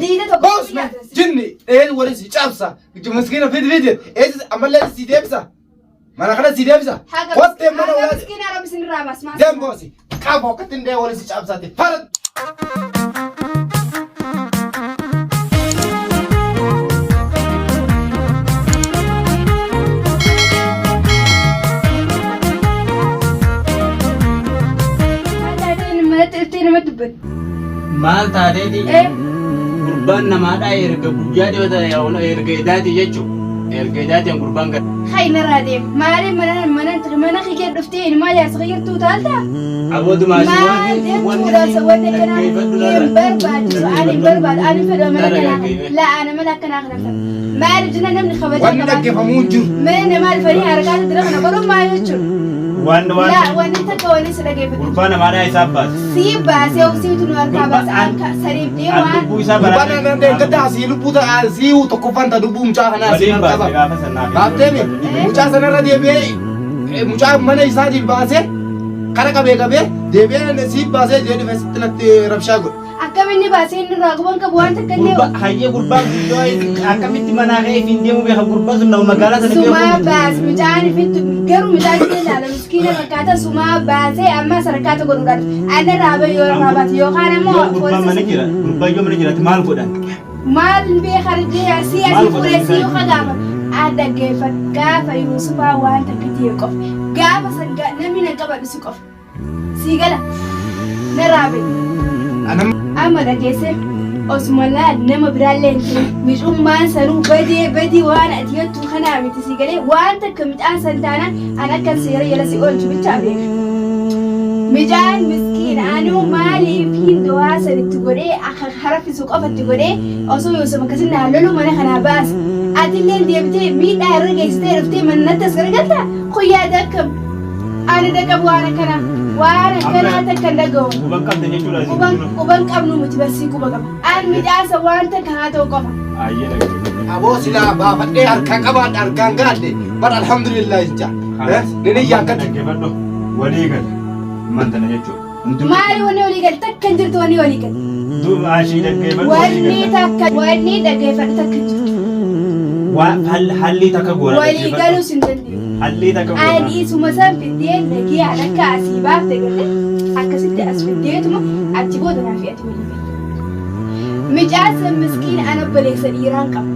Diida tokko Boos me jinni dheen wali si cabsa. Miskiina fidi fidi. Eessis ammallee si deebisa. Mana kana si deebisa. Kottee mana Haga ulaa. miskiina rabbi isinirraa baas maal. Deem boosi. Qabu akkatti dhee wali si cabsaati. Fara. Maal taatee manatti dhuftee nama dubbatte? Maal taateeti Eh. gurbaan namaadhaa erga guyyaa dhiyoo ta'e erga edaati jechuudha. Erga edaatiin gurbaan gad. Hay narraa deem. Maaliif mana mana mana kiyya dhuftee ilmaa jaarsa kiyyattuu taaltaa? Aboodumaa si Maal jechuudha wanni akkanaa hin barbaachisu. Ani hin barbaadu. Ani fedhu amala akkanaa. Laa ani amala akkanaa kana fedhu. Maaliif jenna namni kabajaa Wanni dhaggeeffamuu hin jiru. Mana namaa dhufanii harkaa dira kana godhuun maal jechuudha? Waan Laa waan wanni takka wanni si dhageeffatu. gurbaa namaadhaa isaa baase. Si baasee obsiitu nu harkaa baase akka saniif An deemaan. lubbuu isaa Gurbaan naan deeggadda asii lubbuu ta'a asii tokkoffaan ta'a lubbuu mucaa kanaa asii Waliin nan baase qaba. gaafa sanaa. Baafteemi mucaa sanarra deebi'ee mucaa mana isaatiif baasee kara qabee qabee deebi'ee siif baasee jedhee dhufe sitti natti rabshaa godhe. Akkam inni baasee inni irraa guban qabu waan takka illee Gurbaa hayyee gurbaan guddoo akkamitti manaa ka'ee ittiin deemu beeka gurbaan sun nama magaalaa sana Sumaa beeku. baas mucaan ifitti garuu mucaan illee ilaala miskiina fakkaata sumaa baasee amma sadarkaa tokko dhuudhaan anna irraa bahe yoo irraa baate yookaan ammoo Yoo gurbaan mana jira gurbaan yoo mana jiraate maal godhan? maal beekan jee asii Maal asii godhan fuudhee sii isaan? yoo gaafa an dhaggeeffadhu gaafa Yuusufaa waan takka ta'e qofa gaafa san namni nan qabadhu si qofa sii gala narraa bahe. Anam Amma dhageesse osuma laal nama biraallee hin ta'in micummaan sanuu badee badii waan ati jettu kanaa miti si galee waan takka micaan san taanaan an akkan seera jala si oolchu bichaa beeka. Micaan miskiina anuu maaliif hin du'aa san itti godhee akka haraffisu qofa itti godhee osoo Yuusuf akkasin naan lolu mana kanaa baase. Atillee deebitee miidhaa irra geessitee dhuftee mana natti as garagaltaa? Kun yaada akkam? Ani dhaqabu waan akkanaa waan akkanaa takka hin dhaga'u. Quban qabda jechuudha. Quban quban qabnu miti barsii quba qaba. An midhaasa waan takka haa ta'u qofa. Hayyee dhaggeeffadhu. Aboo silaa baafadhee harkaan qabaadhe harkaan gaadhe bar alhamdulillah jecha. Nini yaakkatti. Dhaggeeffadhu. Walii gala. Mantana jechuudha. Hundumti. Maali wanni walii gal takka hin jirtu wanni walii gal. Duuba ashii dhaggeeffadhu. walii Wanni gala. takka wanni dhaggeeffadhu takka hin jirtu. Hallii takka goona. Walii galuus hin dandeenyu. Hallii takka goona. Ani isuma san fiddee nagee an akka asii baafte garte akkasitti as fiddeetuma achi booda naa fi ati walii galle. Micaan san miskiina an obboleessa dhiiraan qaba.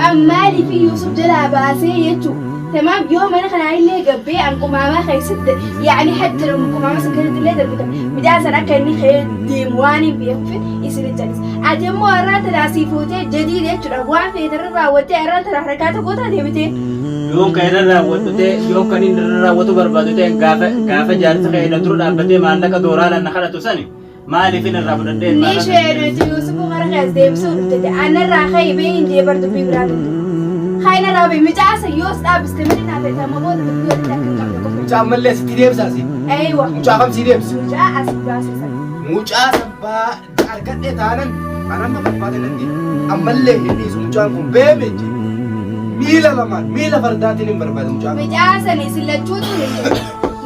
An maaliif Yuusuf jalaa baasee jechuu tamaam yoo mana kanaa illee gabbee an qumaamaa keessatti yaani hatta qumaama san keessatti illee darbitan midhaan san akka inni ka'ee deemu waan hin beekuuf isin jallis. Ati immoo har'aan tana asii fuutee jadii jechuudha waan feetarra raawwattee har'aan tana harkaa tokko taatee bitee. Yoon kan irra raawwadhu ta'e yoon kan inni irra raawwatu barbaadu ta'e gaafa gaafa jaarsa kee na dura dhaabbatee maallaqa dooraalaan na kadhatu sani maaliif inni irraa fudhadhee Ni sheereetu Yuusufu gara kees deebisuu dhufte anarraa ka'e bee hin jee bar dubbii biraa dhufte. Kainarraa bee micaasa yoos dhaabiste malee naa ta'e amma booda dubbii walitti akka hin qabne qofa. Mucaa ammallee sitti deebisaasi. Eeywa. Mucaa kam sii deebisa? Mucaa asii baase sana. Mucaa sabbaa argadhe taanan anamma barbaade natti ammallee hin dhiisu mucaan kun beeme je. Miila lamaan miila fardaatiin hin barbaade mucaan kun. Mucaa sani isin lachuutu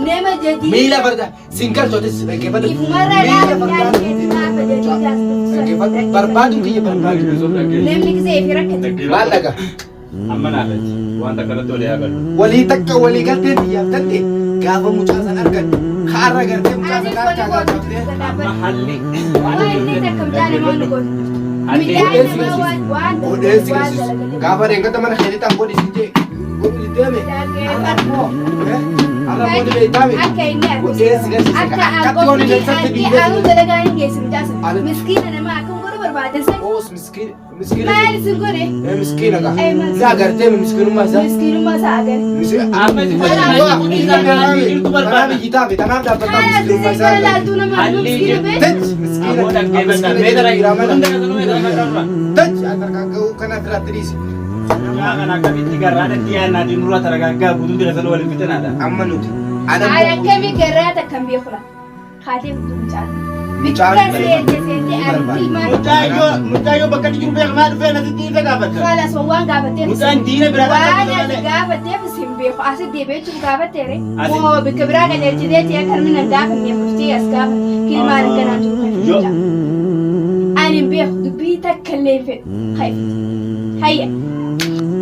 nama jadii. Miila fardaa sin galchootis dhaggeeffadhu. Ifumarra Miila dhaabbi fardaatiin gaafa jadii dhaggeeffadhu. Barbaaduun kiyya barbaadu. Namni gisee fi rakkate. Maal dhagaa? Amma naafetti wanta kanatti walii haa galu. Walii takka walii galtee biyyaaf tatte gaafa mucaa san argadhu kaarra gartee mucaa Ani san wanni harkaa gootu gaafattee Amma halli Wanni takka mucaa namaa nu gootu. Halli Midhaan namaa waan waan godhee si waan garsiisu dalagate. gaafa deengata mana keetii tan godhi si jee godhu si deeme har'a immoo har'a immoo ni beektaame Akka inni godhee si garsiisa akka akkatti waan hin satti anqofti dhiibee anuu dalagaa hin geessu mucaa sana. Ani- Miskiina namaa akkam godhu barbaade sana. oos miskiin miskiina Maal isin godhe? miskiina kaa Ee, maal- ni agartee miskiinummaa isaa Miskiinummaa isaa agare. Amma si Tanaaf ijjitaafi tanaaf dhaabbataa Haala miskiinummaa gisee isaa gara laaltuu nama Halli miskiina bee. Tach miskiina Aboo dhaggeeffadha. Mee dara hunda keessanuu mee dara dhaggeeffadha. Tach harkaan kana ofirratti dhiisi. Mucaa kana akkamitti garraadhatti yaadnaatiin nurraa taragaaggaa guutuu jira sana waliin fixinaadha. Amma nuti. Ani akkamii garraa takkan beekula. Haatee guutuu mucaan. Mucaan Bikka seente seente ani tilmaan. Mucaayyoo mucaayyoo bakka inni jiru beekamaa dhufee nasitti isa gaafata. Khalas waan gaafatteef. Mucaan diina biraa Waan dhaabbatu ati malee. gaafatteef sin beeku. Asi deebi'echuun gaafatteere. Asi- Moo bikka biraa qajeelchiteeti akka namni nan gaafanneef dhuftee as gaafatte. Kilmaan akkanaan jiru kan Yoo- Ani hin beeku dubbii. Dubbii takka illee hin fedhu. Hayya. Hayya.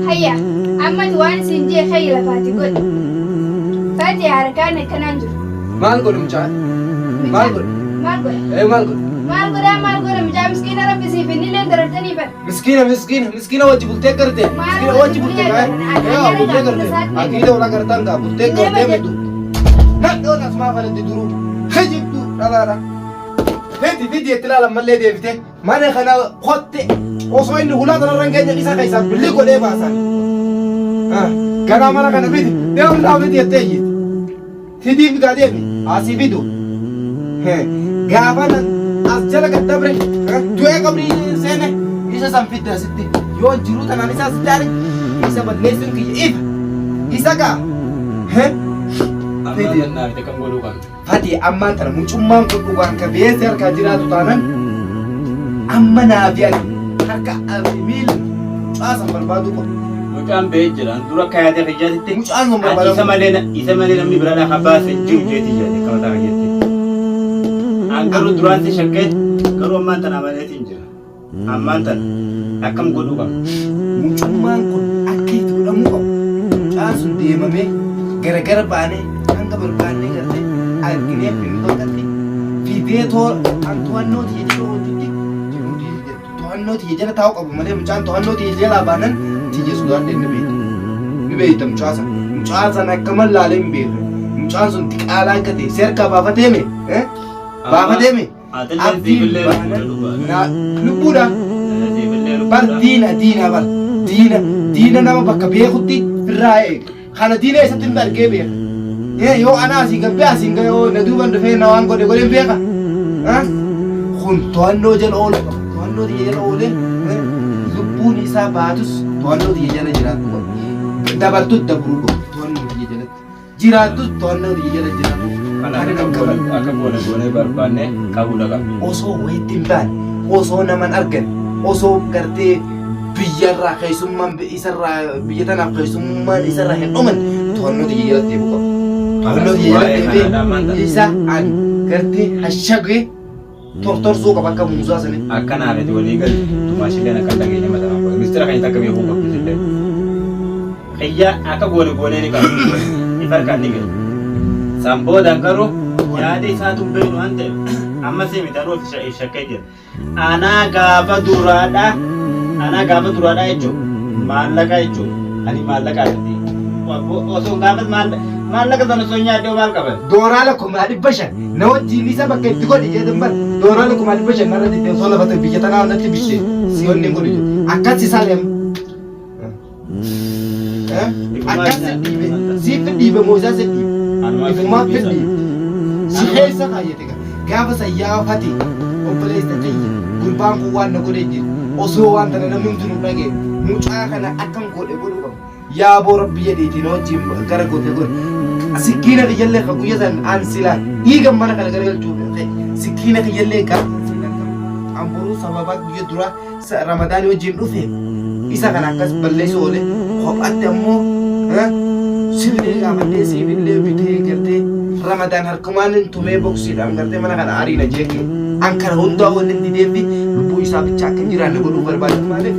Hayya. Amma waan isin jee hayya lafaati godhi. Fati harkaan akkanaan jiru. Maal godhu mucaan? Maal godhu? Maal godha? Ee maal godhu? Maal godhaa maal godha mucaa miskiina rabbi siif inni illee darartanii bara. Miskiina miskiina miskiina wajji bultee garte. Miskiina wajji bultee gaa. Ee bultee garte. Akiida wala gartaan gaa bultee gartee mitu. Nadhoon asumaa falatti duruu. Kijibdu dhalaadha. Fidi fidi itti ilaalan mallee deebite mana kana kotte osoo inni hulaa kanarra hin geenye isa keessaa billi godhee baasan. Ganaa mana kana fidi deemnaa fidi jettee iyyiti. Fidiif gaa deemi asii fidu. Gaafa nan as jala gad dabre du'ee qabrii seene isa san fidde asitti yoo jiruu tanaan isa asitti arge isa balleessuun kiyya ifa. Isa gaa. Amma Fidi. naaf kam godhuu qabna. Fati ammaan tana mucummaan kun dhugaan ka beese harkaa jiraatu taanan amma naafi ani harka miila mucaa san barbaaduu qaba. Mucaan ba'ee jira. Dura akka yaada kiyyaatitti. Mucaan sun Ati barbaadamu. isa malee namni biraa lafa baase hin jiru jeetii yaade akka mataa kiyyaatti. An garuu duraan si shakkee garuu ammaan tana amaleetiin jira. Ammaan tana akkam godhuu qabna? Mucummaan kun akka itti godhamuu qabu. Mucaan sun deemamee garagara baanee hanga barbaannee gartee arginee finnu tokkotti fidee too an to'annoo tiyya jala oolchutti to'annoo tiyya jala taa'uu qabu malee mucaan to'annoo tiyya jalaa baanan tiyya sodaadhee ni beekta. Ni beekta mucaa sana. Mucaa sana akka mallaalee hin beekne. Mucaan sun xiqaalaa akka ta'e si harkaa baafatee mee? Baafatee mee? Atillee Abdiin siifillee baanan lubbuudha. lubbuudha. Siifillee Bar lubbuudha. diina diina bar diina diina nama bakka beekutti irraa eega. Kana diina eessatti hin argee beeka. Ee yoo ana asii gabbee asiin gahe yoo na duuban dhufee na waan godhe godheen beeka. Kun to'annoo jala oolu qaba. To'annoo tiyya jala oolee lubbuun isaa baatus to'annoo tiyya jala jiraatu qaba. Dabartus dabruu qaba to'annoo tiyya jalatti. Jiraattus to'annoo tiyya jala jiraatu. Kanaaf Kana akka kan qaban. goone akka goone goonee barbaanne qabuudha qabna. Osoo wayitti hin baane, osoo naman argan, osoo gartee biyyarraa keessummaan isarraa biyya tanaaf keessummaan isarraa hin dhuman to'annoo tiyya jalatti deebi'uu qaba. To'annoo tiyya Waa'ee jalatti kanaadha ammaan deebi'ee tana. isa an gartee hashagee tortorsuu qaba akka muuzaa sanitti. Akka naafeti walii galu tumaashilleen akka hin dhageenye mataa koo. Mistira kan takka beekuu qabdu sillee. Kiyya akka goone goonee ni qabu. Ifa harkaan ni gahe. San boodan garuu yaada isaatu hin beeknu waan ta'eef amma si miti anuu of shakkee jira. Anaa gaafa duraadha anaa gaafa duraadha jechuun maallaqa jechuun ani maallaqa argate. Osoo gaafa maallaqa sana osoo nyaadhee maal qaban? Dooraala 500,000 na wajjin isa bakka itti godhi jedhan bar dooraala 500,000 narra diddee osoo lafa ta'e biyya tanaa natti bitte si onni godhu jedhe. Akkas isaa deema. Akkas si dhiibe siif dhiibe moo isaa si dhiibe? Ifumaaf dhiibe. Si keessa kaayyate gaa. Gaafa san yaa fati obboleessa kiyya gurbaan kun waan na godhee jira. Osoo waan tana namni hundinuu dhagee mucaa kana akkam godhe godhuu qaba. Yaa boo rabbi jedhiitii na wajjin gara goote godhe. Sikkiina kiyyallee ka guyya san an sila dhiigan mana kana garagalchuu sikkiina kiyyallee gaafa san sila an boruu sababa guyya dura ramadaanii wajjin dhufe isa kana akkas balleessu oole kophaatti ammoo sibilee gaafadhee sibillee bitee gartee ramadaan harkumaan hin tumee boksiidhaan gartee mana kana ariina jeeke an kana hundaa wanni dideefi lubbuu isaa bicha akka hin jiraanne godhuu barbaadu maaliif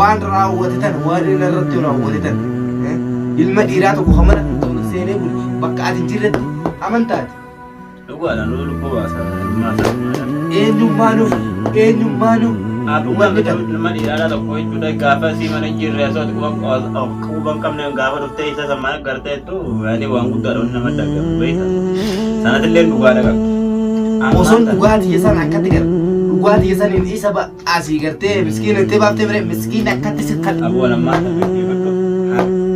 waan raawwate tan waan inni irratti raawwate tan ilma dhiiraa tokko kan mana kan seenee bulu bakka ati hin jirretti amantaati. Dhugaadha nuu lubbuu baasa ilmaa isaa. Eenyummaanuu eenyummaanuu Dhugaa miti ilma dhiiraa tokko jechuudha gaafa sii mana hin jirre osoo ati quba hin qabne gaafa dhuftee isa san mana garteettu yaani waan guddaadha wanni nama dhagahu beekta. Sanatillee dhugaadha qabdi. Osoon dhugaatii san akkatti gara dhugaatii saniin isa asii gartee miskiina itti baaftee bire miskiina akkatti si kan. Aboo nammaa dhaggeeffadhu.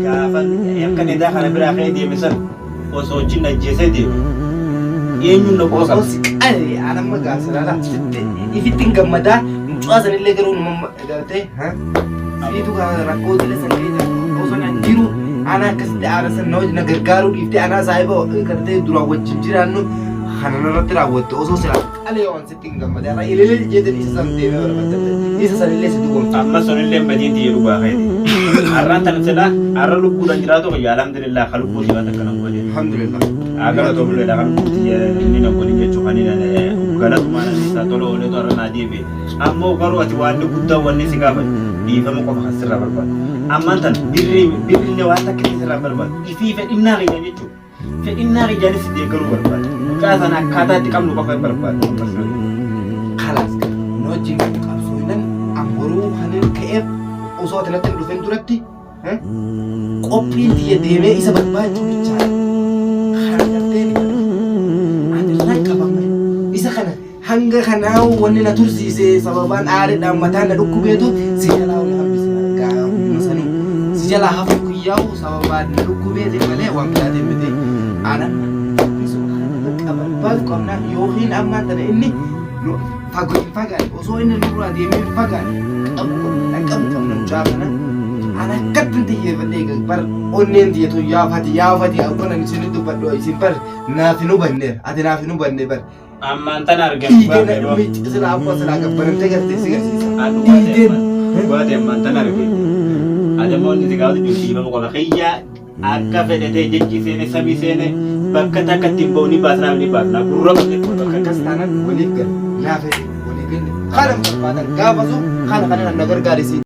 Gaafa akka nedaa kana biraa ka'ee deeme san osoo wajjin ajjeesee deeme eenyuun na quba Osoo qaba. si qale an amma gaasiraadha ifitti hin gammadaa mucaa sanillee garuu nama gartee siitu rakkoo jala san keessa osoo nan jiru ana akkasitti aara san na gargaaruu dhiiftee anaa saahiba gartee duraan wajjin jiraannu kana narratti raawwatte osoo silaa qalee waan sitti hin gammadee har'a ililil jedhan isa san deemee barbaadde isa sanillee si duwwamte. Amma sunillee badiin tiyya dhugaa keeti. Har'aan tana silaa har'a lubbuudhaan jiraatu kiyya alhamdulillah ka lubbuu jiraata akkana godhe. Alhamdulillah. Agara to bulle daga inni na godin jechuu kan inni galatumaan isaa tola oolee tola naa deebi'e. Ammoo garuu ati waan guddaa wanni si gaafatu dhiifama qofa kan sirraa barbaadu. Ammaan tan birrii birrillee waan takka sirraa barbaadu. Ifii fedhinnaa kiyya jechuudha. Fedhinnaa kiyyaanis si deeggaruu barbaada. Mucaa sana akkaataa itti qabnu qofa hin barbaadu. Kalaas nu wajjin qabsooynan amboruu kanin ka'eef osoo ati natti hin dhufin duratti qophiin tiyya deemee isa barbaachuu bichaadha. Kana gartee ani irraa qabame isa kana hanga kanaa wanni na tursiise sababaan aariidhaan mataan na dhukkubeetu si jalaa na hambise gaafuma sanuu si jalaa hafuu kiyyaa'u sababaan na dhukkubeeti malee waan biraatiin miti. Anan isuma kana bakka barbaadu qabna yookiin ammaan tana inni fagoo hin fagaanne osoo inni nurraa deemee hin fagaanne qabu qabna qabu qabna mucaa kana. Ana akkatti xiyyeeffadhee bar onneen tiyya tun yaafati yaafati akkana isin dubbadhu isin bar naaf hin hubanneer ati naaf hin hubanne bar. Ammaan tana argan Dhiigeen na dhumee silaa abbaa silaa gabbaramtee gartee si garsiisa. Dhiigeen. Dhugaati ammaan tana arge. Adamoonni si gaafatu jiru dhiifama qofa. Kiyya akka fedhe ta'e jechi seene samii seene bakka takka ittiin ba'u ni baasnaa ni baasnaa gurra malee bakka akkas taanaan waliif gala. Naa fedhe waliif galle. Kana barbaadan gaafa sun kana kana na gargaarisi.